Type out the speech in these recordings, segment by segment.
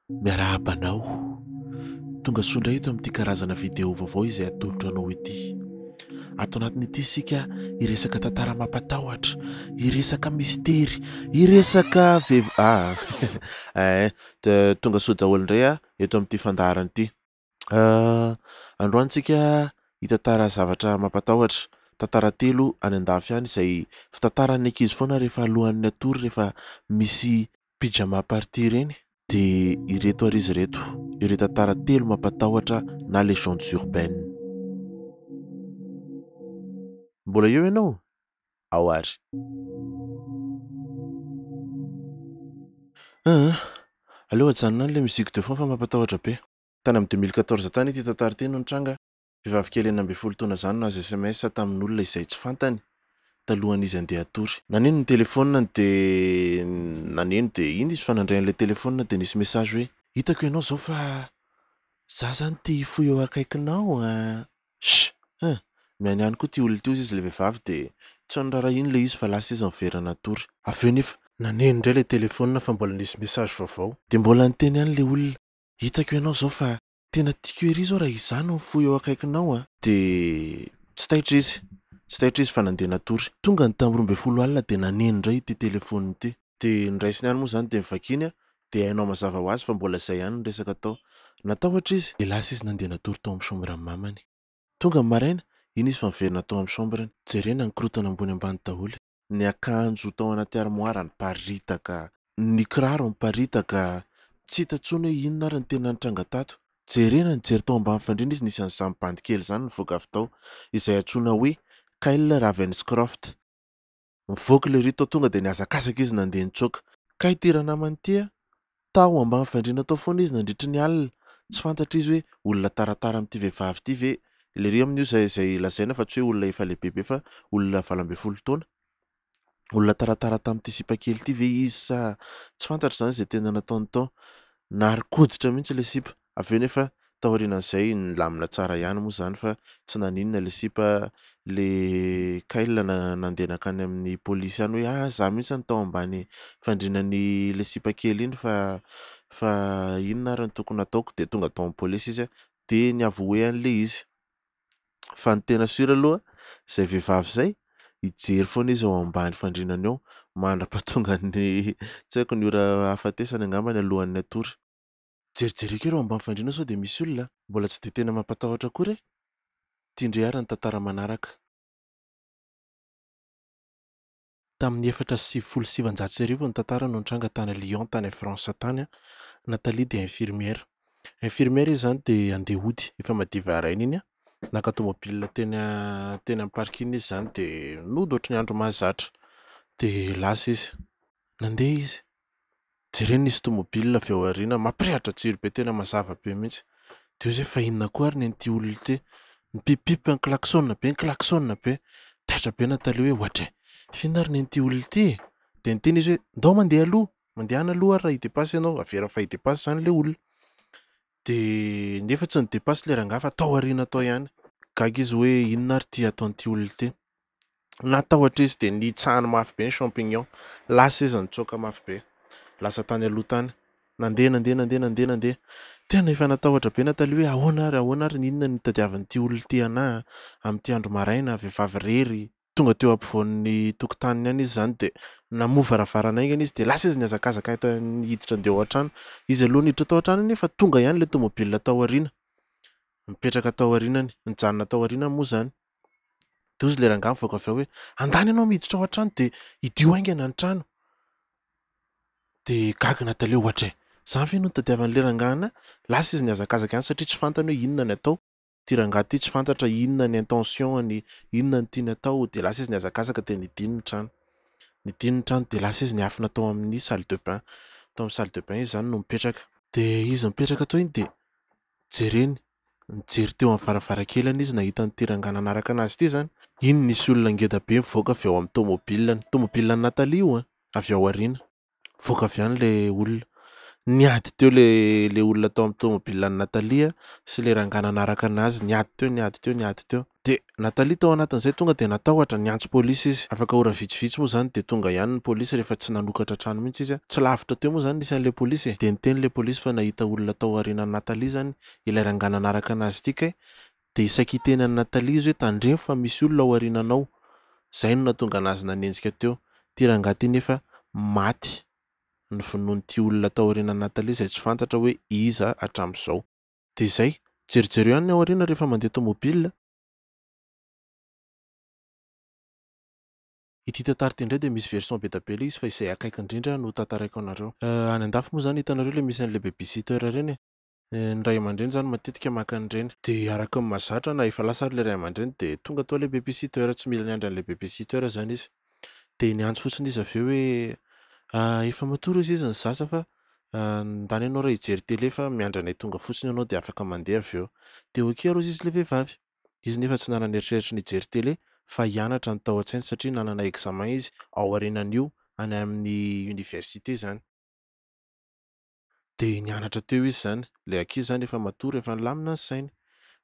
Miarahaba anao. Tonga soa indray eto amin'ity karazana video vaovao izay atolotro anao ity. Ato anatin'ity isika hiresaka tantara mampatahotra, hiresaka mistery, hiresaka vev- ah eh tonga soa daholo indray ah eto amin'ity fandaharana ity. Androany tsika hitantara zavatra mampatahotra, tantara telo any an-dafy any izay fitantaran'ny ankizy foana rehefa alohan'ny hatory rehefa misy pyjama party ireny. Dia ireto ary izy ireto, ireo tantara telo mampatahotra na légendes urbaines. Mbola eo ianao? Ao ary. Aa, aleo ajanona any ilay musique de fond fa mampatahotra be. Tany amin'ny 2014 tany ity tantara ity no nitranga. Vehivavy kely 16 taona izany nahazo sms tamin'olona izay tsy fantany talohan'izy handeha hatory. Naneno ny telefaoniny dia naneno dia iny izy fa nandray an'ilay telefaonina dia nisy message hoe. Hitako ianao izao fa za zany te hifoha eo akaikinao a! Sh! Huh! Mihanihany koa ity olona ity hozy izy ilay vehivavy dia tsy noraharahiany ilay izy fa lasa izy niverina natory. Avy eo nefa naneno indray ilay telefaonina fa mbola nisy message vaovao. Dia mbola niteny ihany ilay olona, hitako ianao izao fa tena tiako ery izao raha izaho no mifoha eo akaikinao a! Dia tsy taitra izy, tsy taitra izy fa nandeha natory. Tonga ny tamin'ny 12 alina dia naneno indray ity telefaonina ity. Dia noraisiny ihany moa izany dia novakiany dia hainao mazava ho azy fa mbola izay ihany ny resaka tao. Natahotra izy. Dia lasa izy nandeha natory tao amin'ny chambre-n'ny mamany. Tonga ny maraina, iny izy fa niverina tao amin'ny chambre-ny. Jerena ny korontana ambony ambany daholo. Ny akanjo tao anaty armoire niparitaka, ny kiraro niparitaka, tsy hita intsony hoe inona ary ny tena nitranga tato. Jerena nijery tao ambany fandriana izy nisy an'izany bandy kely izany nivoaka avy tao, izay antsoina hoe Kyle Ravenscroft. Nivoaka ilay rito tao tonga dia nihazakazaka izy nandeha nitsoaka. Kay ity ranamana ity a! Tao ambany fandriana tao foana izy nandritry ny alina. Tsy fantatra izy hoe olona taratara amin'ity vehivavy ity ve. Lery amin'io izay izay lazaina fa tsy hoe olona efa lehibe be fa olona 18 taona. Olona taratara tamin'ity sipa kely ity ve izy sa tsy fantatra izany izay tena nataony tao. Narikoditra mihitsy ilay sipa. Avy eo nefa taorianan'izay nilamina tsara ihany moa izany fa tsy naninona ilay sipa, ilay Kyle nandeha nankany amin'ny polisy any hoe ah za mihitsy no tao ambany fandrinan'ny ilay sipa kely iny fa fa inona ary no tokony hataoko, dia tonga tao amin'ny polisy izy dia ni-avouer an'ilay izy. Fa ny tena sûr aloha izay vehivavy izay hijery foana izy ao ambany fandrinany ao mandra-pahatonga ny tsy haiko ny ora hahafatesany angambany alohan'ny hatory. Jerijereko eo ambany fandriana sao dia misy olona. Mbola tsy dia tena mampatahotra akory e. Ity indray ary ny tantara manaraka. Tamin'ny 1994 ny tantara no nitranga tany Lyon tany France tany. Nathalie dia infirmière. Infirmière izy izany dia handeha hody, efa madiva haraina iny. Naka tomobile teny teny amin'ny parking izy izany dia nody ohatry ny andro mahazatra. Dia lasa izy. Nandeha izy. Jereny nisy tomobile avy ao aoriana mampirehitra jiro be tena mazava be mihitsy. Dia hoy izy hoe fa inona koa ary ny an'ity olona ity? Nipipipy ni-klaxon be, ni-klaxon be. Taitra be Nathalie hoe ohatry e! Fa inona ary ny an'ity olona ity e? Dia niteny izy hoe ndao mandeha aloha, mandehana aloha ary raha hi-depasse ianao, averiny fa hi-depasse izany ilay olona. Dia nefa tsy ni-depasse ilay rangahy fa tao aoriana tao ihany. Gaga izy hoe inona ary ity ataon'ity olona ity? Natahotra izy dia nitsahany mafy be ny champignon. Lasa izy nitsoaka mafy be. Lasa tany aloha tany. Nandeha nandeha nandeha nandeha nandeha. Tena efa natahotra be Nathalie hoe ahoana ary ahoana ary inona no nitadiavin'ity olona ity anahy amin'ity andro maraina, vehivavy irery. Tonga teo ampovoan'ny tokotaniny ihany izy izany dia namoha varavarana haingana izy dia lasa izy nihazakazaka hiditra handeha ao an-trano. Izy aloha niditra tao an-trano anefa tonga ihany ilay tomobile tao aoriana. Nipetraka tao aorianany, nijanona tao aorianany moa izany. Dia hozy ilay rangahy mivoaka avy ao hoe andany ianao miditra ao an-trano dia hidio haingana ny trano. Dia gaga Nathalie ohatra e, izany ve no nitadiavan'ilay rangahy anahy? Lasa izy nihazakazaka ihany satria tsy fantany hoe inona ny atao. Ity rangahy ity tsy fantatra inona ny intention-ny, inona ny tiany atao, dia lasa izy nihazakazaka dia nidiny ny trano. Nidiny ny trano dia lasa izy niafina tao amin'ny salle de bain. Tao amin'ny salle de bain izy izany no mipetraka. Dia izy mipetraka tao iny dia jereny, nijery teo amin'ny varavarankely any izy nahita an'ity rangahy nanaraka anazy ity izany. Iny nisy olona ngeda be nivoaka avy ao amin'ny tomobilany. Tomobilan'i Nathalie io an, avy ao aoriana. Nivoaka avy any ilay olona. Niady teo le le olona tao amin'ny tomobile an'i Nathalie sy le rangahy nanaraka anazy, niady teo, niady teo, niady teo. De Nathalie tao anatin'izay tonga de natahotra, niantso polisy izy. Afaka ora vitsivitsy moa zany de tonga ihany ny polisy rehefa tsy nanokatra trano mihitsy izy. Tsy lavitra teo moa zany nisy an'ilay polisy e. De niteny ilay polisy fa nahita olona tao aorianan'i Nathalie zany ilay rangahy nanaraka anazy ity kay. De saika hiteny an'i Nathalie izy hoe tandremo fa misy olona ao aoriananao. Zay no nahatonga anazy nanenjika teo. Ty rangahy ty nefa maty novonoin'ity olona tao aorianan'i Nathalie izay tsy fantatra hoe iza hatramin'izao. De zay, jerijereo ihany ny ao aoriana rehefa mandeha tomobile. Ity tantara ity indray dia misy version be dia be ilay izy fa izay akaiky indrindra no tantaraiko anareo. Any andafy moa izany hitanareo ilay misy an'ilay babysitter ireny e. Ny ray aman-dreny izany matetika maka an'ireny. Dia araka ny mahazatra na efa lasa ary ilay ray aman-dreny dia tonga tao ilay babysitter, tsy mila niandry an'ilay babysitter izany izy. Dia niantso fotsiny izy avy eo hoe efa matory hozy izy ny zaza fa ndana ianao raha hijery télé fa miandry anay tonga fotsiny ianao dia afaka mandeha avy eo. Dia ok ary hozy izy ilay vehivavy. Izy nefa tsy nanana eritreritra ny hijery télé fa hianatra ny tao an-tsainy satria nanana examen izy ao aorianan'io any amin'ny université izany. Dia nianatra teo izy izany, ilay ankizy izany efa matory, efa nilamina ny sainy.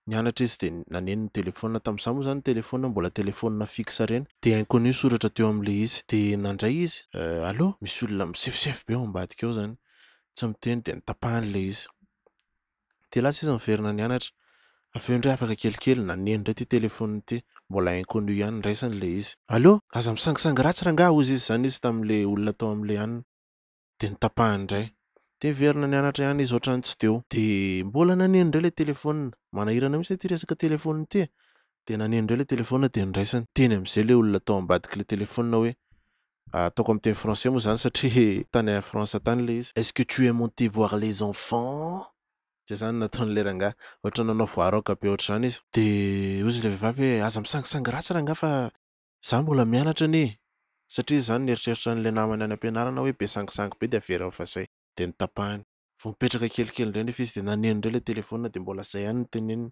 Nianatra izy dia naneno ny telefaonina, tamin'izaho moa izany ny telefaonina mbola telefaonina fixe ireny, dia inconnu ny soratra teo amin'ilay izy. Dia nandray izy, Allô, misy olona misefosefo be ao ambadika ao izany, tsy miteny dia notapahany ilay izy. Dia lasa izy niverina nianatra, avy eo indray afaka kelikely naneno indray ity telefaonina ity, mbola inconnu ihany, niraisiny ilay izy. Allô, aza misangisangy ratsy rangahy hozy izy izany izy tamin'ilay olona tao amin'ilay hanina. Dia notapahany indray. Dia niverina nianatra ihany izy ohatran'ny tsy teo. Dia mbola naneno indray ilay telefaonina. Manahirana mihitsy ity resaka telefaonina ity e. Dia naneno indray ilay telefaonina dia noraisiny. Teny amin'izay ilay olona tao ambadik'ilay telefaonina hoe, ataoko amin'ny teny français moa izany satria tany France tany ilay izy. Est-ce que tu es monté voir les enfants? Izay izany no nataon'ilay rangahy. Ohatran'ny nanao voix rauque be ohatr'izany izy. Dia hoy izy ilay vehivavy hoe, aza misangisangy ratsy rangahy fa Za mbola mianatra anie e! Satria izy zany nieritreritra an'ilay namany any am-pianarana hoe be sangisangy be dia averiny fa zay. Dia notapahiny. Vao mipetraka kelikely indray nefa izy dia naneno indray ilay telefaonina dia mbola zay ihany no teneniny.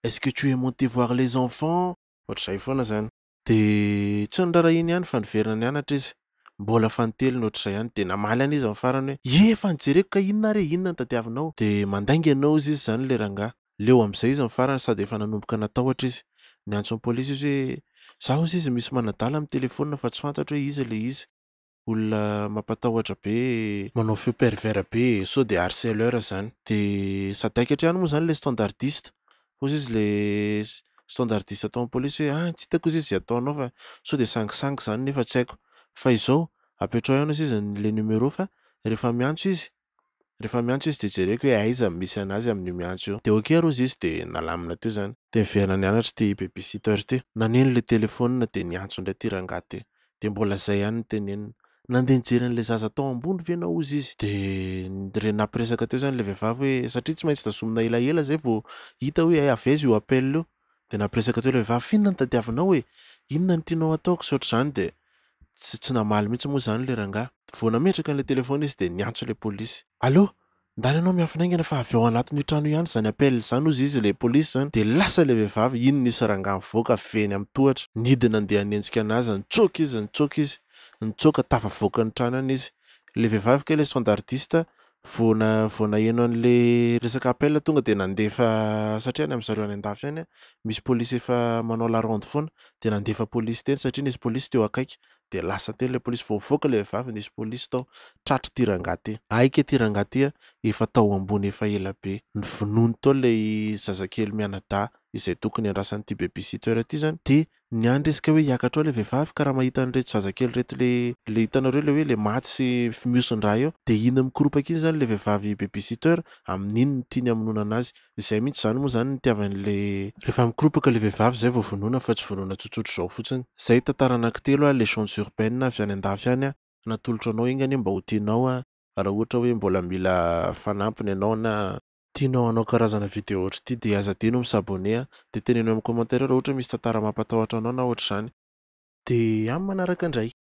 Est-ce que tu es monté voir les enfants? Ohatr'izay foana zany. Dia tsy noraharahiany ihany fa niverina nianatra izy. Mbola fanintelony ohatr'izay ihany. Dia namaly ihany izy amin'ny farany hoe, Ie efa nojereko ka inona ary e? Inona no tadiavinao? Dia mandainga ianao hozy izy izany ilay rangahy. Leo amin'izay izy ny farany sady efa nanomboka natahotra izy. Niantso ny polisy izy hoe, Za hozy izy misy manadala amin'ny telefaonina fa tsy fantatro hoe iza ilay izy. Olona mampatahotra be, manao feo pervers be, sao dia harceleur izany. Dia sadaikatra ihany moa izany ilay standardiste. Hozy izy ilay standardiste tao amin'ny polisy hoe, ah tsy hitako hozy izy izay ataonao fa sao dia sangisangy izany nefa tsy haiko. Fa izao, apetraho ihany hozy izy ilay numéro fa rehefa miantso izy Rehefa miantso izy dia jereko hoe aiza no misy anazy amin'io miantso io. Dia ok ary hozy izy dia nalamina teo izany. Dia niverina nianatra ity babysitter ity. Naneno ilay telefaonina dia niantso indray ity rangahy ity. Dia mbola izay ihany no teneniny. Nandeha nijery an'ilay zaza tao ambony ve ianao hozy izy. Dia re nampiresaka teo izany ilay vehivavy hoe satria tsy maintsy tazomina elaela izay vao hita hoe avy aiza io appel io. Dia nampiresaka teo ilay vehivavy, f'inona no tadiavinao e? Inona no tianao hataoko sy ohatr'izany dia tsy tsy namaly mihitsy moa izany ilay rangahy. Vao nametraka an'ilay telefaonina izy dia niantso ilay polisy. Allô! Ndana ianao miafina haingana fa avy ao anatin'io trano io ihany izany appel izany hozy izy ilay polisy izany. Dia lasa ilay vehivavy, iny nisy rangahy nivoaka avy eny amin'ny tohatra, nidina andeha hanenjika an'azy, nitsoaka izy, nitsoaka izy, nitsoaka, tafavoaka ny trano ihany izy. Ilay vehivavy kay ilay standardiste Vao na vao naheno an'le resaka appel tonga dia nandefa satria any amin'zareo any andafy any misy polisy efa manao la ronde foana dia nandefa polisy teny satria nisy polisy teo akaiky dia lasa teny ilay polisy vao nivoaka ilay vehivavy nisy polisy tao tratry ity rangahy ity. Aika ity rangahy ity efa tao ambony efa ela be novonoiny tao ilay zazakely mianadahy izay tokony andrasan'ity babysitter ity zany dia Niandry izy ka hoe hiakatra ao ilay vehivavy ka raha mahita an'ireto zazakely ireto le le hitanareo le hoe le maty sy mihosin-drà eo dia iny mikoropaka iny izany ilay vehivavy babysitter amin'iny no tiany hamonoana anazy. Izay mihitsy izany moa izany no nitiavan'le Rehefa mikoropaka ilay vehivavy izay vao vonoina fa tsy vonoina tsotsotra izao fotsiny. Izay tantara anankitelo a, Légendes urbaines avy any andafy any a, natolotro anao enga anie mba ho tianao a, raha ohatra hoe mbola mila fanampiny ianao na tianao hanao karazana video ohatr'ity dia aza adino mi s'abonner dia teneno amin'ny commentaire raha ohatra misy tantara mampatahotra anao na ohatr'izany. Dia amin'ny manaraka indray.